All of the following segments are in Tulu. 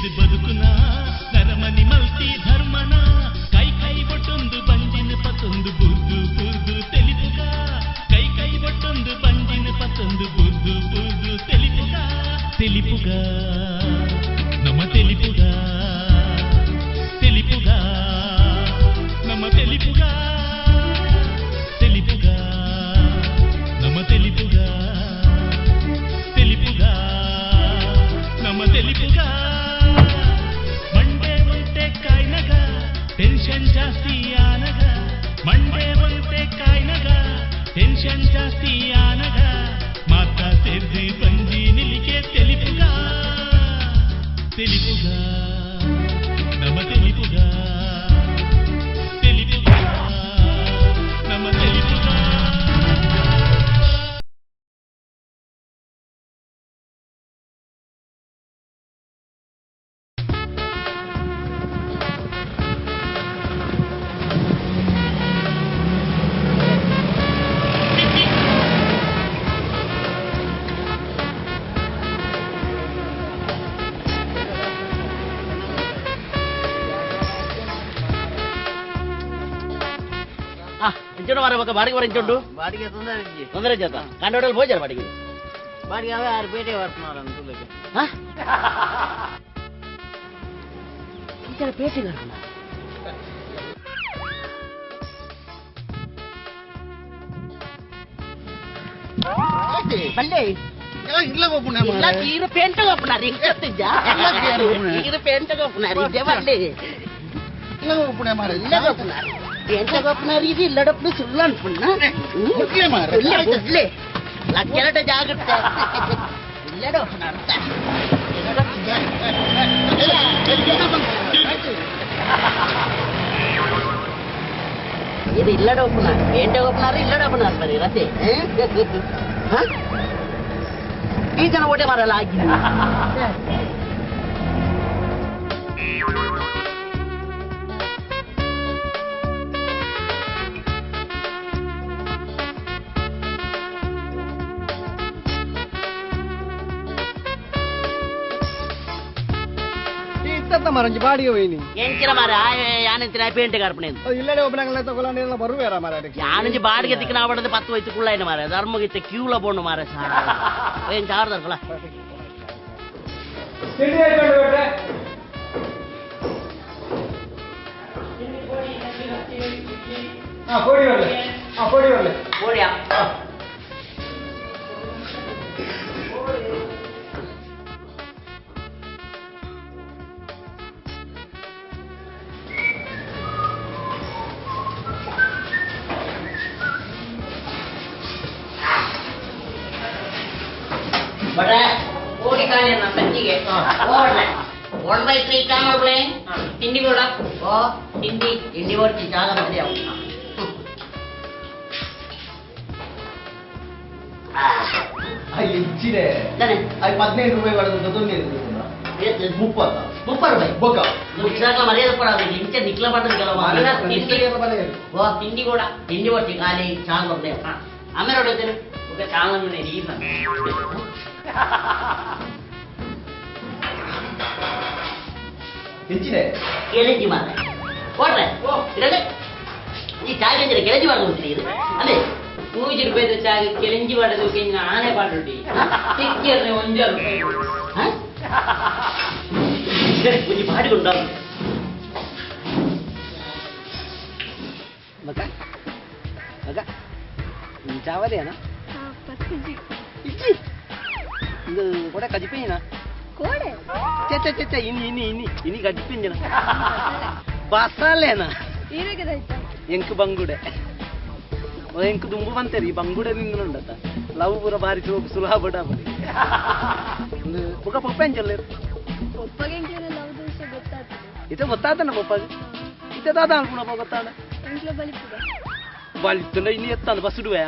ಸೇರ್ದು ಬದುಕುನ ನರಮನಿ ಮಲ್ತಿ ಧರ್ಮನ ಕೈ ಕೈ ಬೊಟ್ಟೊಂದು ಬಂಜಿನ ಪತ್ತೊಂದು ಬುರ್ದು ಬುರ್ದು ತೆಲಿಪುಗ ಕೈ ಕೈ ಬೊಟ್ಟೊಂದು ಬಂಜಿನ ಪತ್ತೊಂದು ಬುರ್ದು ಬುರ್ದು ತೆಲಿಪುಗ ತೆಲಿಪುಗ ನಮ್ಮ ತೆಲಿಪುಗ ತೆಲಿಪುಗ ನಮ್ಮ ತೆಲಿಪುಗ ತೆಲಿಪುಗ ನಮ್ಮ ತೆಲಿಪುಗ ತೆಲಿಪುಗ ನಮ್ಮ ತೆಲಿಪುಗ ಮಂಡೆ ಒಂತೆ ಕಾಯ್ನಗ ಟೆನ್ಷನ್ ಜಾಸ್ತಿ ಆನಗ ಮಂಡೆ ಒಂತೆ ಕಾಯ್ನಗ ಟೆನ್ಷನ್ ಜಾಸ್ತಿ ಆನಗ ಮಾತಾ ಸೇರ್ದು ಬಂಜಿ ನಿಲಿಕೆ ತೆಲಿಪುಗ ತೆಲಿಪುಗ ನಮ್ಮ ತೆಲಿಪುಗ ತೆಲಿಪುಗ ನಮ್ಮ ತೆಲಿಪುಗ. ಬಾಡಿಗೆ ಬರ ಬಾಡಿಗೆ ತೊಂದರೆ ತೊಂದರೆ ಜಾತ ಕಂಡೋಡಲ್ಲಿ ಹೋಜಾರ ಬಾಡಿಗೆ ಬಾಡಿಗೆ ಅವೇ ಆರು ಪೇಟೆ ಬರ್ಪುನಾರ ಅಂತ ಈ ಪೇಟೆ ಬರ್ಪುನ ಬಲ್ಲೆ ಇಲ್ಲ ಒಪ್ಪುನ ಇಲ್ಲ ತೀರ ಪೇಂಟ ಒಪ್ಪುನಾರ ಇಂಕತ್ತಿಜ್ಜ ತೀರ ಪೇಂಟ ಒಪ್ಪುನಾರ ಇದೇ ಬಲ್ಲೆ ಇಲ್ಲ ಒಪ್ಪುನ ಮಾರ ಇಲ್ಲ ಒಪ್ಪುನಾರ ಪೇಂಟ ಒಪ್ಪುನಾರ ಇದು ಇಲ್ಲಡಪ್ಪು ಸುಳ್ಳು ಅನ್ಪುಣ್ಣ ಗುಡ್ಲೆ ಮಾರ ಗುಡ್ಲೆ ಲಕ್ಕೆರಟ ಜಾಗ್ರತೆ ಇಲ್ಲಡ ಒಪ್ಪುನಾರ ಇದು ಇಲ್ಲಡ ಒಪ್ಪುನಾರ ಪೇಂಟ ಒಪ್ಪುನಾರ ಇಲ್ಲಡ ಒಪ್ಪುನಾರ ಬರೀ ರತೆ ಈ ಜನ ಓಟೆ ಮಾರಲ್ಲ ಆಗಿದೆ. ಮರಂಜಿ ಬಾಡಿಗೆ ಹೋಯ್ನಿ ಎಂಚಿನ ಮಾರ ಯಾನಂಚಿನ ಪೇಂಟ್ ಕಾರ್ಪಣೆ ಇಲ್ಲಡೆ ಒಬ್ಬನಂಗಲ ತಗೊಳ್ಳಂಡಿಲ್ಲ ಬರುವೇರ ಮಾರ ಯಾನಂಚಿ ಬಾಡಿಗೆ ತಿಕ್ಕ ನಾವಡದ 10 ವಯಸ್ಸು ಕುಳ್ಳಾಯಿನ ಮಾರ ಧರ್ಮಗಿತ್ತ ಕ್ಯೂಲ ಬೋಂಡು ಮಾರ ಏನ್ ಚಾರ್ದರ್ಕಲ ಕೋಡಿಯಾ ಬಟ್ರೆ ಕೋಡಿ ಕಾಲಿನ ಸಂಚಿಗೆ ಓಡ್ಲೆ 1 by 3 ಕಾಮಬ್ಲೆ ತಿಂಡಿ ಕೂಡ ಓ ತಿಂಡಿ ತಿಂಡಿ ಓಡ್ತಿ ಜಾಗ ಮಧ್ಯ ಇಚ್ಚಿದೆ 15 ರೂಪಾಯಿ ಪಡೆದ ತೊಂದರೆ 30 30 ರೂಪಾಯಿ ಬೊಕ್ಕ ಮುಗಿಸಾಕ ಮರ್ಯಾದೆ ಕೊಡೋದು ಇಂಚೆ ನಿಕ್ಲ ಪಡ್ದು ಓ ತಿಂಡಿ ಕೂಡ ತಿಂಡಿ ಓಡ್ತಿ ಖಾಲಿ ಚಾಂಗ್ ಒಬ್ಬನೇ ಆಮೇಲೆ ಹೊಡೆಯುತ್ತೇನೆ ఒక చాలా ಕೆಳಜಿ ಮಾರ ಕೊಡ್ರೆ ಇರಲೆ ಈ ಚಾಗೆ ಅಂದ್ರೆ ಕೆಳಜಿ ಮಾಡ ಇದು ಅದೇ 1 ರೂಪಾಯಿದ ಚಾಗೆ ಕೆಳಂಜಿ ಮಾಡೋದು ಆನೆ ಪಾಡುಂಟಿ ಸಿಕ್ಕಿರ್ನೆ 1 ರೂಪಾಯಿ ಒಂಜಿ ಬಾಡಿಗುಂಡ ಮಗ ಮಗ ಚಾವದೇನಾ ಇಜ್ಜಿ ಇದು ಕೊಡೆ ಕಜಿಪೇನ ಕೋಡೆ ಚೆ ಚೆ ಚೆ ಇನಿ ಇನಿ ಇನಿ ಇನಿ ಕಜಿಪೇಂಜನ ಬಸಾಲೇನಾ ಈರೆಗದಾಯ್ತಾ ಎಂಕ್ ಬಂಗುಡೆ ಎಂಕ್ ದುಂಬು ಬಂತೇರಿ ಬಂಗುಡೆ ನಿಂಗನುಂಡತ ಲವ್ ಪೂರ ಬಾರಿ ಸುಲಭ ಬಡ ಬರಿ ಒಂದು ಪೊಕ್ಕ ಪೊಪ್ಪ ಎಂಚಲ್ಲ ಪೊಪ್ಪಗೆ ಎಂಕ್ಲೆನ ಲವ್ ದೋಷ ಗೊತ್ತಾಗ್ತದೆ ಇತ್ತೆ ಗೊತ್ತಾತನ ಪೊಪ್ಪಗೆ ಇತ್ತೆ ದಾದ ಅನ್ಪುಣಪ್ಪ ಗೊತ್ತಾಡ ಎಂಕ್ಲ ಬಲಿಪುಗ ಬಲಿತ್ತುಂಡ ಇನಿ ಎತ್ತಾನ ಬಸುಡುವೆ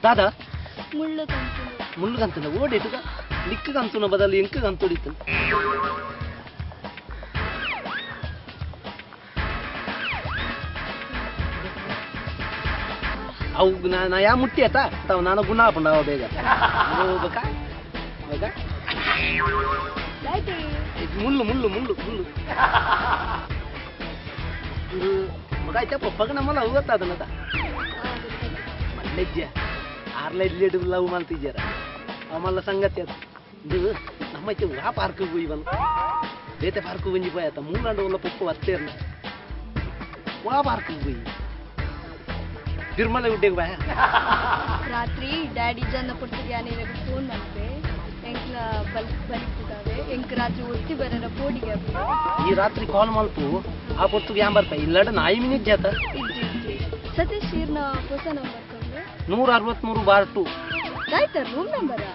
ದಾದಾ ಮುಳ್ಳು ಕಂತು ಮುಳ್ಳು ಕಂತುಂಡ ಓಡಿತುಗ ನಿಕ್ಕು ಕಂತುನ ಬದಲು ಎಂಕ್ ಕಂತುಡಿತು ಅವು ನಾ ಯಾ ಮುಟ್ಟಿ ಆತ ತಾವು ನಾನು ಗುಣ ಹಾಪುಂಡ ಅವ ಬೇಗ ಬಕ ಬಕ ಮುಳ್ಳು ಮುಳ್ಳು ಮುಳ್ಳು ಮುಳ್ಳು ಮಗ ಪಪ್ಪಗ ನಮ್ಮಲ್ಲ ಅವು ಗೊತ್ತಾದನದ ಮಲ್ಲೆಜ್ಜ ಆರ್ಲ ಇಲ್ಲಿ ಲವ್ ಮಾಡ್ತಿದ್ದಾರ ಅಮಲ್ಲ ಸಂಗತಿ ಅದು ಇದು ನಮ್ಮ ಆ ಪಾರ್ಕ್ ಹೋಗಿ ಬಂದು ಬೇತೆ ಪಾರ್ಕ್ ಒಂಜಿ ಪೋಯತ ಮೂಲಾಂಡ ಉಲ್ಲ ಪೊಪ್ಪ ಬತ್ತೇರ್ನ ವಾ ಪಾರ್ಕ್ ಹೋಗಿ ತಿರುಮಲ ಗುಡ್ಡೆಗೆ ಬಾಯ. ರಾತ್ರಿ ಡ್ಯಾಡಿ ಜನ ಕೊಡ್ತಿದ್ಯಾ ನೀನಾಗ ಫೋನ್ ಮಾಡ್ಬೆ ಎಂಕ್ಲ ಬಲಿಪುಗಾವೆ ಎಂಕ್ ರಾತ್ರಿ ಒತ್ತಿ ಬರೋಣ ಪೋಡಿಗೆ. ಈ ರಾತ್ರಿ ಕಾಲ್ ಮಲ್ಪು ಆ ಪೊರ್ತುಗೆ ಯಾನ್ ಬರ್ಪ ಇಲ್ಲಡ ನಾಯಿ ಮಿನಿಟ್ ಜಾತ. ಸತೀಶ್ ಈರ್ನ ಹೊಸ ನಂಬರ್ ಕೊಡ್ಲೆ. 163/2. ಆಯ್ತಾ ರೂಮ್ ನಂಬರಾ?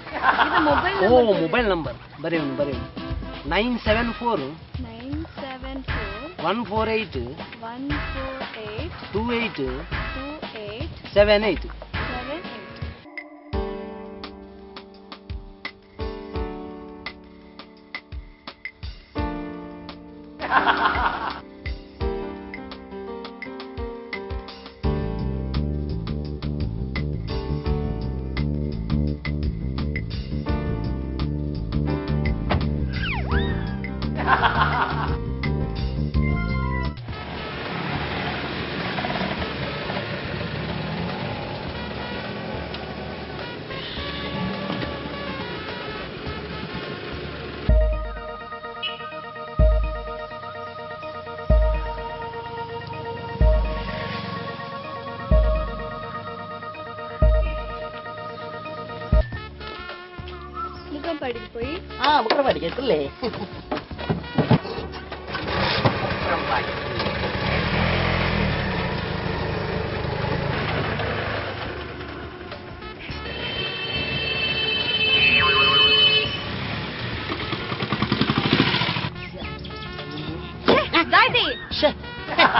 ಇದು ಮೊಬೈಲ್. ಓ ಮೊಬೈಲ್ ನಂಬರ್ ಬರೆಯೋಣ ಬರೆಯೋಣ. 974 974 148 148 28 28 78 78. ಮುಖರಪಾಡಿಗೆ ಎತ್ತಲೇ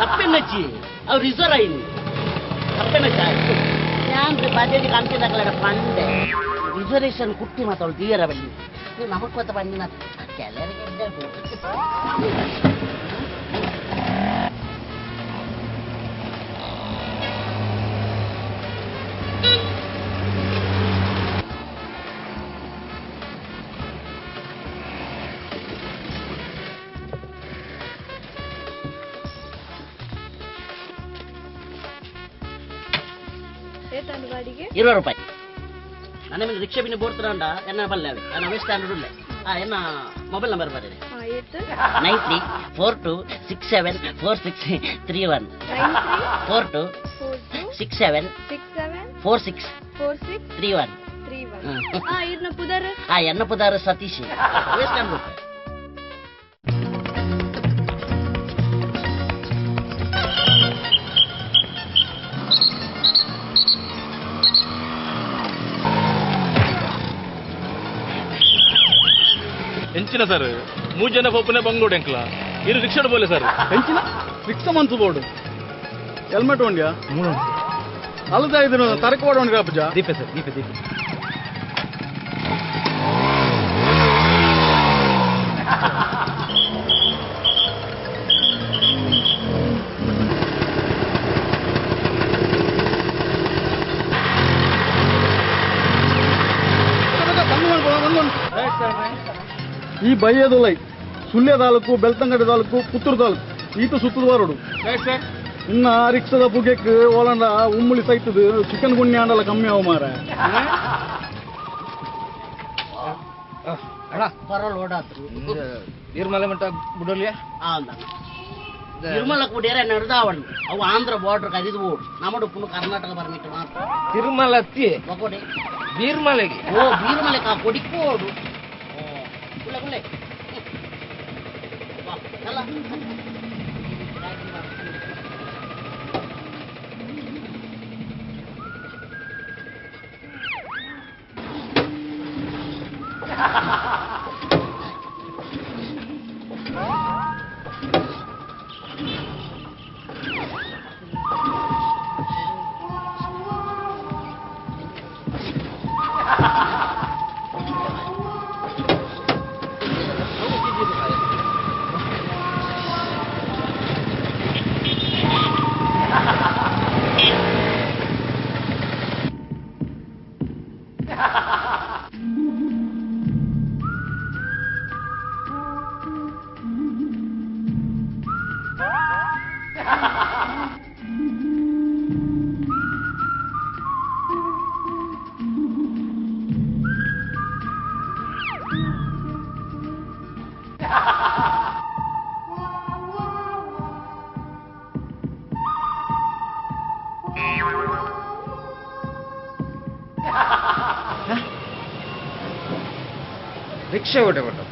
ತಪ್ಪೆನ್ನಚ್ಚಿ ಅವ್ರು ರಿಸರ್ವ್ ಆಯ್ತು ತಪ್ಪೆನ್ನಚ್ಚ ഞാൻ ಬಜೆಟ್ ಕಾಣ್ತಿದ್ದಾಗಲ್ಲ ಪಂಡೆ ರಿಸರ್ವೇಷನ್ ಕುಟ್ಟಿ ಮಾತಾಳು ತೀರ ಬಲ್ಲಿ ನಮಕ್ ಗೊತ್ತ ಬಂದಿನ ಕೆಲವರಿಗೆ. 20 ರೂಪಾಯಿ. ನನ್ನ ಮೇಲೆ ರಿಕ್ಷಾ ಬಿನ್ನ ಬೋರ್ತಾರಂಡ ಎನ್ನ ಬಲ್ಲೆ ನನ್ನ ವೆಸ್ಟ್ ಸ್ಟ್ಯಾಂಡರ್ಡ್ ಉಳ್ಳೆ. ಎನ್ನ ಮೊಬೈಲ್ ನಂಬರ್ ಬರೀರಿ. 93 42 67 46 31. 42 67 46 31. ಎನ್ನ ಪುದಾರ ಸತೀಶ್ ವೆಸ್ಟ್ ಸ್ಟ್ಯಾಂಡರ್ಡ್. ಎಂಚಿನ ಸರ್ ಮೂರು ಜನ ಪೊಪ್ಪನೆ ಬಂಗೋಡು ಎಂಕ್ಲ ಇರು ರಿಕ್ಷಾ ಬೋಲೆ ಸರ್. ಎಂಚಿನ ರಿಕ್ಷಾ ಮಂತು ಬೋರ್ಡು ಹೆಲ್ಮೆಟ್ ಉಂಡ್ಯಾ ಅಲ್ಲದ ಇದನ್ನು ತರಕ ಓಡ ಅಪ್ಪಜ ದೀಪೆ ಸರ್ ದೀಪೆ ದೀಪೆ. ಈ ಬಯ್ಯದುಲೈ ಸುಳ್ಯ ತಾಲೂಕು ಬೆಳ್ತಂಗಡಿ ತಾಲೂಕು ಪುತ್ತೂರು ತಾಲೂಕು ಈತ ಸುತ್ತದ ಬರೋಡು. ಇನ್ನ ರಿಕ್ಷಾದ ಪುಗೆಕ್ ಓಲಂಡ ಉಮ್ಮುಳಿ ಸೈತದ ಚಿಕನ್ ಗುಣ್ಯ ಆಂಡಲ ಕಮ್ಮಿ ಅವ ಮಾರ. ನಿರ್ಮಲ ಮಟ್ಟ ಬುಡೋಲಿಯಾ ತಿರುಮಲ ಕೂಡಿಯರೆ ನಡೆದಾವಣ್ಣ ಅವು ಆಂಧ್ರ ಬಾರ್ಡರ್ ಕದಿದು ಬೋಡು ನಮ್ಮಡು ಪುನಃ ಕರ್ನಾಟಕ ಪರ್ಮಿಟ್ ಮಾತ್ರ. ತಿರುಮಲ ಒಕೊಡೆ ಬೀರ್ಮಲೆಗೆ. ಓ ಬೀರ್ಮಲೆ ಕಾ ಕೊಡಿಕೋಡು ಕುಳ್ಳೆ ಕುಳ್ಳೆ ಅಲ್ಲ. Rickshaw ಓಟೆ ಕೊಟ್ಟು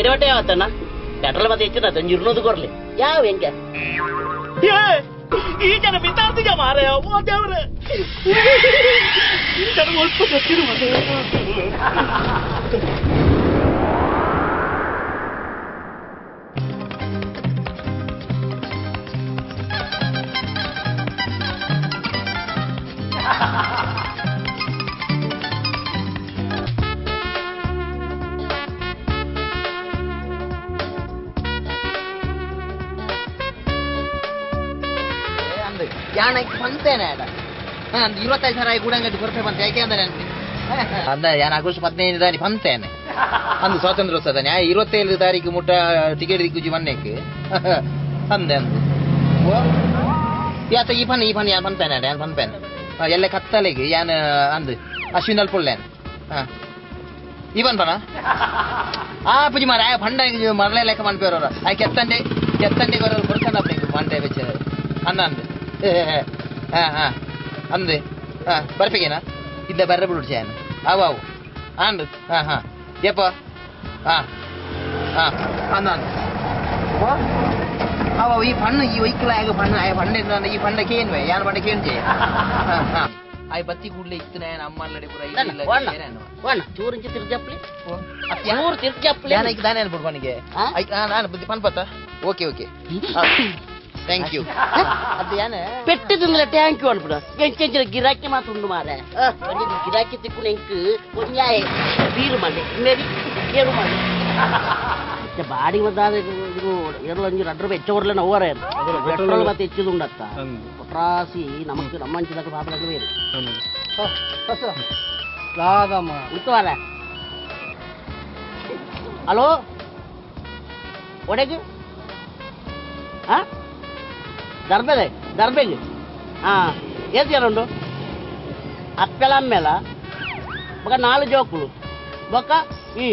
ಇಡವಟ್ಟೆ ಯಾವತ್ತಣ್ಣ ಪೆಟ್ರೋಲ್ ಮತ್ತೆ ಹೆಚ್ಚಿನ 200 ಕೊರ್ಲಿ ಯಾವ ಹೆಂಗೆ ಈ ಜನ ಬಿದ್ದಾರ್ತಿಗೆ ಮಾರಾಯ ಓ ದೇವ್ರೆ ಈ ಜನ ಒಲ್ಪ ಗೊತ್ತಿರು ಯಾಣಕ್ಕೆ ಬಂತೇನೆ ಅಂದ್ 25,000 ಗೂಡಂಗಡಿ ಕೊರತೆ ಬಂತೆ ಯಾಕೆ ಅಂದ್ರೆ ಅಂದ ಯಾನ್ ಆಗಸ್ಟ್ 15 ದಾನಿ ಬಂತೇನೆ ಅಂದು ಸ್ವಾತಂತ್ರ್ಯೋತ್ಸವ ನ್ಯಾಯ 27 ತಾರೀಕು ಮುಟ್ಟ ಟಿಕೆಟ್ ದಿಕ್ಕುಜಿ ಮನ್ನೆಕ್ ಅಂದೆ ಅಂದು ಯಾತ ಈ ಪನ್ ಈ ಪನ್ ಯಾನ್ ಬಂತೇನೆ ಯಾನ್ ಬಂತೇನೆ ಎಲ್ಲ ಕತ್ತಲೆಗೆ ಯಾನ್ ಅಂದು ಅಶ್ವಿನ್ ಅಲ್ಪುಳ್ಳೇನೆ ಹಾ ಈ ಬನ್ ಪನ ಆ ಪುಜಿ ಮಾರ ಆಯ ಫಂಡ ಮರಳೆ ಲೆಕ್ಕ ಮನ್ಪೇರೋರ ಆಯ್ ಕೆತ್ತಂಡೆ ಕೆತ್ತಂಡೆ ಕೊರೋರು ಕೊಡ್ತಾನ ಮಂಡೆ ಬೆಚ್ಚ ಅನ್ನ ಅಂದು ಹಾ ಹಾ ಅಂದೆ ಹಾ ಬರ್ಪಿಗೇನಾ ಇದ್ದ ಬರ್ರ ಬಿಡು ಚಾನ್ ಅವು ಅವು ಆಂಡ್ ಹಾ ಹಾ ಯಪ್ಪ ಹಾ ಹಾ ಅಂದ ಅಂದ ಅವ ಈ ಪಣ್ಣು ಈ ಒಯ್ಕಲ ಆಗ ಪಣ್ಣು ಆಯ ಪಂಡ ಈ ಪಂಡ ಕೇನ್ವೆ ಯಾನ್ ಪಂಡ ಕೇನ್ಜೆ ಹಾ ಹಾ ಆಯ್ ಬತ್ತಿ ಕೂಡ್ಲೆ ಇತ್ತು ನಾನು ಅಮ್ಮ ಅಲ್ಲಡೆ ಪೂರ ಇಲ್ಲ ವಣ್ಣ ಚೂರು ಇಂಚಿ ತಿರ್ಜಪ್ಲಿ ಚೂರು ತಿರ್ಜಪ್ಲಿ ಯಾನ್ ಐಕ್ ದಾನೆ ಅನ್ಬಿಡು ಮನಿಗೆ ಐಕ್ ನಾನು ಬುದ್ಧಿ ಪನ್ಪತ್ತ ಓಕೆ ಓಕೆ thank you ಅದು ಯಾನ ಪೆಟ್ಟದಿಂದಲೇ thank you ಅನ್ಬಿಡು ಎಂಕೆಂಚಿನ ಗಿರಾಕಿ ಮಾತ್ರ ಉಂಡು ಮಾರೆ ಒಂಜಿ ಗಿರಾಕಿ ತಿಕ್ಕುನ ಎಂಕ್ ಒಂಜಾಯ ಬೀರು ಮಲ್ಲೆ ಮೇರಿ ಏರು ಮಲ್ಲೆ ಬಾಡಿ ಮದ್ದಾದ ಇದು ಎರಲೊಂಜಿ 2 ರೂಪಾಯಿ ಹೆಚ್ಚು ಹೊರಲೆ ಓವರ ಪೆಟ್ರೋಲ್ ಮತ್ತೆ ಹೆಚ್ಚಿದುಂಡತ್ತ ಒಟ್ರಾಸಿ ನಮಕ್ ನಮ್ಮಂಚಿದಕ್ಕೆ ಪಾಪದಕ್ಕೆ ಬೇರೆ ಉತ್ತವಾರ ಹಲೋ ಒಡೆಗೆ ಹಾಂ ದರ್ಬೆಲೆ ದರ್ಬೆಗೆ ಹಾಂ ಏತ್ ಜನ ಉಂಡು ಅಪ್ಪೆಲ ಅಮ್ಮೆಲ ಬೊಕ 4 ಜೋಕುಲು ಬೊಕ ಈ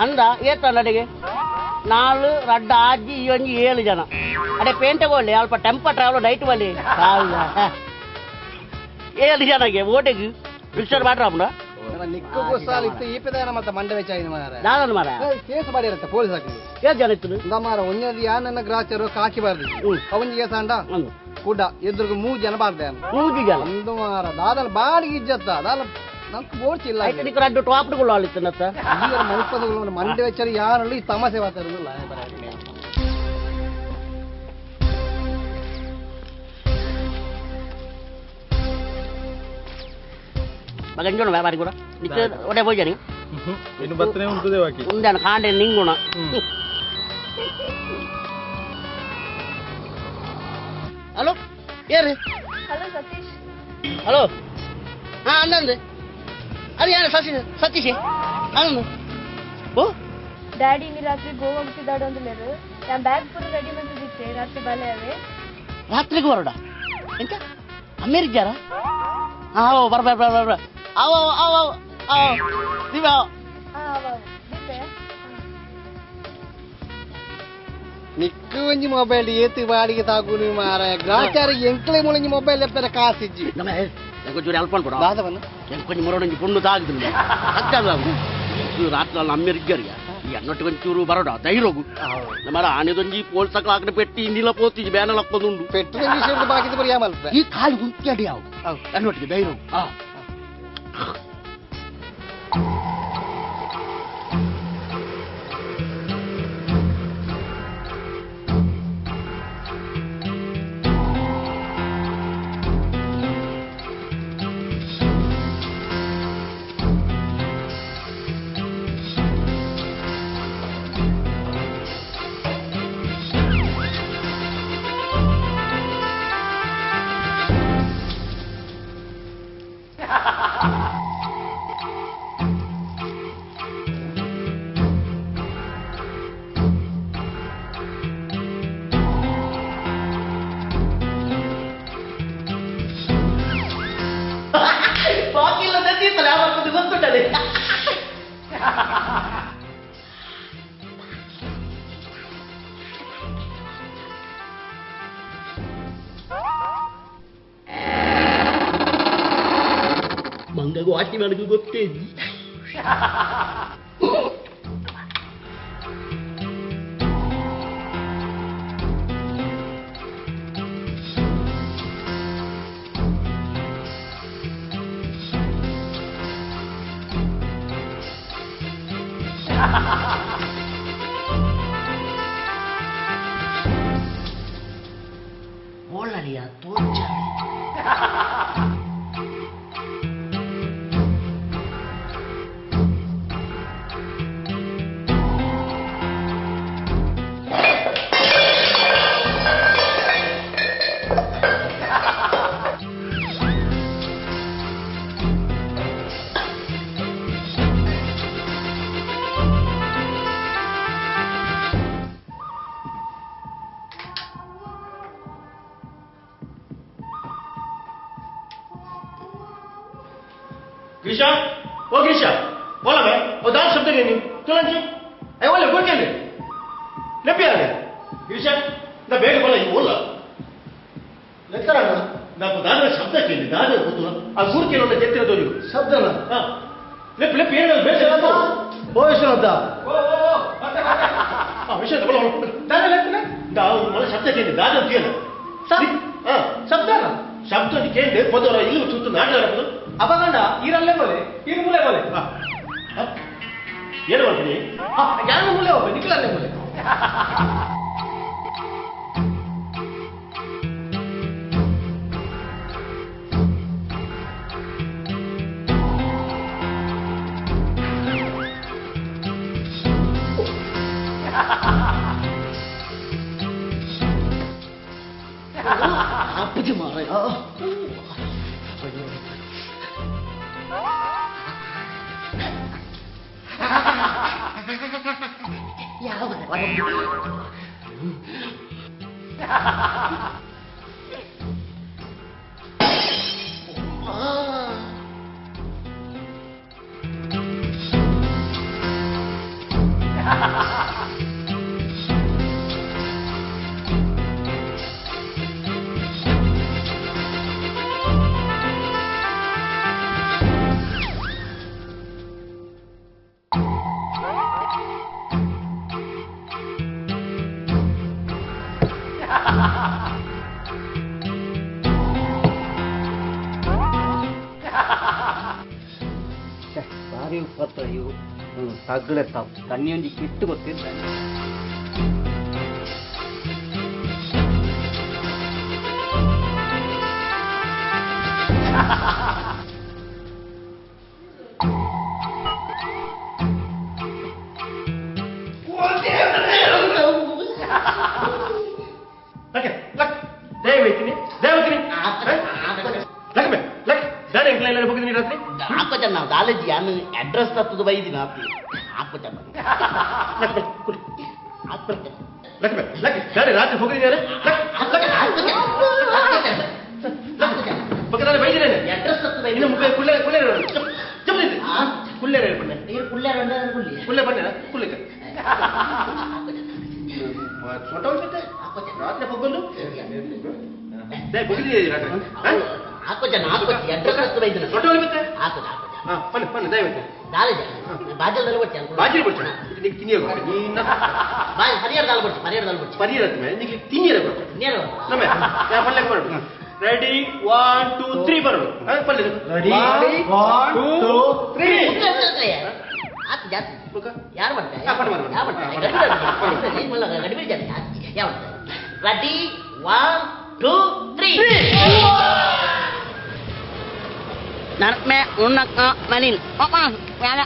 ಅಂದ ಏತಲ್ಲ ಅಡಿಗೆ 4 ರಡ್ಡ ಆಜಿ ಈ ಒಂಜಿ 7 ಜನ ಅಡೆ ಪೇಂಟ್ ತಗೊಳ್ಳಿ ಅಲ್ಪ ಟೆಂಪ ಟ್ರಾವೆಲ್ ನೈಟ್ ಬಲ್ಲಿ 7 ಜನಗೆ ಓಟೆಗೆ ರಿಕ್ಷಾ ಮಾಡ್ರ ಕಾಕಿ ಬಾರ್ದು ಅವನಿಗೆ ಸಾಂಡ ಕೂಡ ಎದುರು 3 ಜನ ಬಾರ್ದೆ 3 ಜನ ಒಂದು ಮಾರ ದಾದಲ್ ಬಾಡಿಗೆ ಇಜ್ಜತ್ತ ದಾದಲ್ ನಮ್ಗೆ ಬೋಡ್ಚಿಲ್ಲ ಟಾಪ್ಗಳು ಮಂಡೆ ವೆಚ್ಚ ಯಾರಲ್ಲಿ ಈ ತಮಾಷೆ ಮಾತಾಡೋದಿಲ್ಲ. ಮಗಂಜೋಣ ವ್ಯಾಪಾರಿ ಕೂಡ ನಿಕ್ಕ ಒಡೆ ಪೋಜನಿ ಇನ್ನು ಬತ್ತನೆ ಉಂಟುದೆ ಬಾಕಿ ಉಂದಾನ ಕಾಂಡೆ ನಿಂಗುಣ. ಹಲೋ ಯಾರು? ಹಲೋ ಸತೀಶ್. ಹಲೋ ಹಾ ಅಂದಂದೆ ಅದು ಯಾರು? ಸತೀಶ್ ಅಂದು. ಓ ಡ್ಯಾಡಿ ನೀ ರಾತ್ರಿ ಗೋವಾ ಮುಟ್ಟಿದಾಡು ಅಂದಲೇರು ನಾನು ಬ್ಯಾಗ್ ಪೂರ ರೆಡಿ ಮಂತಿದ್ದೆ. ರಾತ್ರಿ ಬಲೆ ಅವೇ ರಾತ್ರಿಗೆ ಬರೋಡ ಎಂತ ಅಮೇರಿಕಾರ? ಹಾಂ ಬರ ಬರ ಬರ ಬರ ಅವ ಅವ ಅವ ದಿವ ನಿಕ್ಕು ಒಂಜಿ ಮೊಬೈಲ್ ಏತು ಬಾಡಿಗೆ ತಾಗುನು ಮಾರಾಯ ಗ್ರಾಚಾರ ಎಂಕ್ಲೆ ಮುಳಂಜಿ ಮೊಬೈಲ್ ಎಪ್ಪರ ಕಾಸಿಜ್ಜಿ ನಮ್ಮ ಎಂಕೊಂಚೂರು ಹೆಲ್ಪ್ ಅನ್ಕೊಡ ಎಂಕೊಂಚ ಮುರೋಡೊಂಜಿ ಪುಣ್ಣು ತಾಗುದಿಲ್ಲ ಅತ್ತಲ್ಲ ರಾತ್ರಿ ಅಮ್ಮೆರಿಗ್ಗರಿಗೆ ಈ ಅನ್ನೊಟ್ಟು ಒಂಚೂರು ಬರೋಡ ಧೈರ್ಯಗು ನಮ್ಮ ಆನೆದೊಂಜಿ ಪೋಲ್ಸಕ್ಲ ಹಾಕಿ ಪೆಟ್ಟಿ ಇಂದಿಲ್ಲ ಪೋತಿ ಬ್ಯಾನಲ್ ಹಾಕೊಂದುಂಡು ಪೆಟ್ಟು ಬಾಕಿ ಬರೀ ಈ ಕಾಲು ಗುಂತಿ ಅಡಿ ಯಾವ ಅನ್ನೊಟ್ಟಿಗೆ ಧೈರ್ಯ. ಮಂಗಗೂ ವಾಸಿ ನನಗೂ ಗೊತ್ತೇ. ಓಳಲಿಯ ತೋಚ ಗಿರೀಶಾ, ಓ ಗಿರೀಶಾ, ಓಲವೆ ಓ ದಾಲ್ ಶಬ್ದ ನೀನು ತುಳಂಚಿ I ಓಲೆ ಗುರ್ಕೆಲ್ಲಿ ಲೆಪ್ಪಿಯಾರೆ ಗಿರೀಶಾ ನಾ ಬೇಗ ಬೋಲ ಈ ಓಲ ಲೆಕ್ಕರಣ್ಣ నాకు దాని ಶಬ್ದ ಕೇಳಿ ದಾದ ಗೊತ್ತು ಆ ಗುರ್ಕೆಲ್ಲ ಒಂದು ಜೆತ್ತಿರ ತೋರಿ ಶಬ್ದನ ಹಾ ಲೆಪ್ ಲೆಪ್ ಏನು ಬೇಸ ಓ ವಿಶ್ವನಾಥ ಓ ಓ ಆ ವಿಶ್ವನಾಥ ಬೋಲ ದಾದ ಲೆಪ್ಪನ ದಾ ಮಳ ಶಬ್ದ ಕೇಳಿ ದಾದ ಕೇಳಿ ಹಾ ಶಬ್ದನ ಶಬ್ದ ಕೇಳಿ ಪದವರ ಇಲ್ಲಿ ಸುತ್ತು ನಾಟಕ ಅಪಗಂಡ ಈರಲ್ಲೇ ಬೋಲೆ ಈರು ಮೂಲೆ ಬೋಲೆ ಏನು ಮಾಡ್ತೀನಿ ಯಾರು ಮೂಲೆ ಹೋಗ್ಬೇಕು ನಿಖಲಲ್ಲೇ ಬೋಲೆ. ಅಪ್ಪುಜಿ ಮಾರಾಯ. ಭಾರಿ ಉಪ್ಪತ್ತ ಇವು ತಗ್ಗಳೆ ತಾವು ತಣ್ಣಿಯೊಂದು ಕಿಟ್ಟು ಗೊತ್ತಿದ್ದ. ನಾವು ದಾಲಜಿ ಅಡ್ರೆಸ್ ತತ್ತದ ಬೈದಿನ ಹಾಕ್ಬಿಟ್ಟೆ. ರಾತ್ರಿ ಹೋಗಿದ್ದೀನಿ ಅಡ್ರೆಸ್ ತತ್ತದ ಕುಳ್ಳೆ ಕುಳ್ಳೆ ಕುಳ್ಳೆ ಬಣ್ಣೆ ಕುಳ್ಳೆ ಕುಳ್ಳೆ ಬಣ್ಣೆ ಕುಳ್ಳೆ ಸೊಟ್ಟ ರಾತ್ರಿ ಹೋಗೋದು ಹೋಗಿದ್ದೀನಿ ರಾತ್ರಿ. ಆಕೋಜ ಆಕೋಜ ಅಡ್ರೆಸ್ ಹತ್ತು ಬೈದಿನ ದೊಡ್ಡವಳು ಬಿತ್ತೆ ಆಕೋಜ ಆಕೋಜ ಹಾ ಪನ್ನೆ ಪನ್ನೆ ದಯವಿಟ್ಟು ದಾಲೇಜ ಬಾಜಲ್ ದಾಲ್ ಬಡ್ಚಿ ಬಾಜಿ ಬಡ್ಚಿ ನಿಕ್ ತಿನ್ನಿಯ ಕೊಟ್ಟು ನೀನ ಬಾಜ್ ಪರಿಯರ್ ದಾಲ್ ಬಡ್ಚಿ ಪರಿಯರ್ ದಾಲ್ ಬಡ್ಚಿ ಪರಿಯರ್ ಅತ್ಮೆ ನಿಕ್ ತಿನ್ನಿಯರ ಕೊಟ್ಟು ತಿನ್ನಿಯರ ನಮ್ಮೆ ಯಾ ಪಲ್ಲೆ ಬರೋಡು ರೆಡಿ 1 2 3 ಬರೋಡು ಹಾ ಪಲ್ಲೆ ರೆಡಿ 1 2 3 ಆತ ಜಾತಿ ಯಾರು ಮಾಡ್ತಾರೆ ಯಾರು ಮಾಡ್ತಾರೆ ಗಡಿಬಿಡಿ ಜಾತಿ ಯಾರು ಮಾಡ್ತಾರೆ ರೆಡಿ 1 2 3 ನರ್ಮೆ ಉಣ್ಣಕ್ಕ ಮನಿಲ್ ಅಪ್ಪ ಯಾರು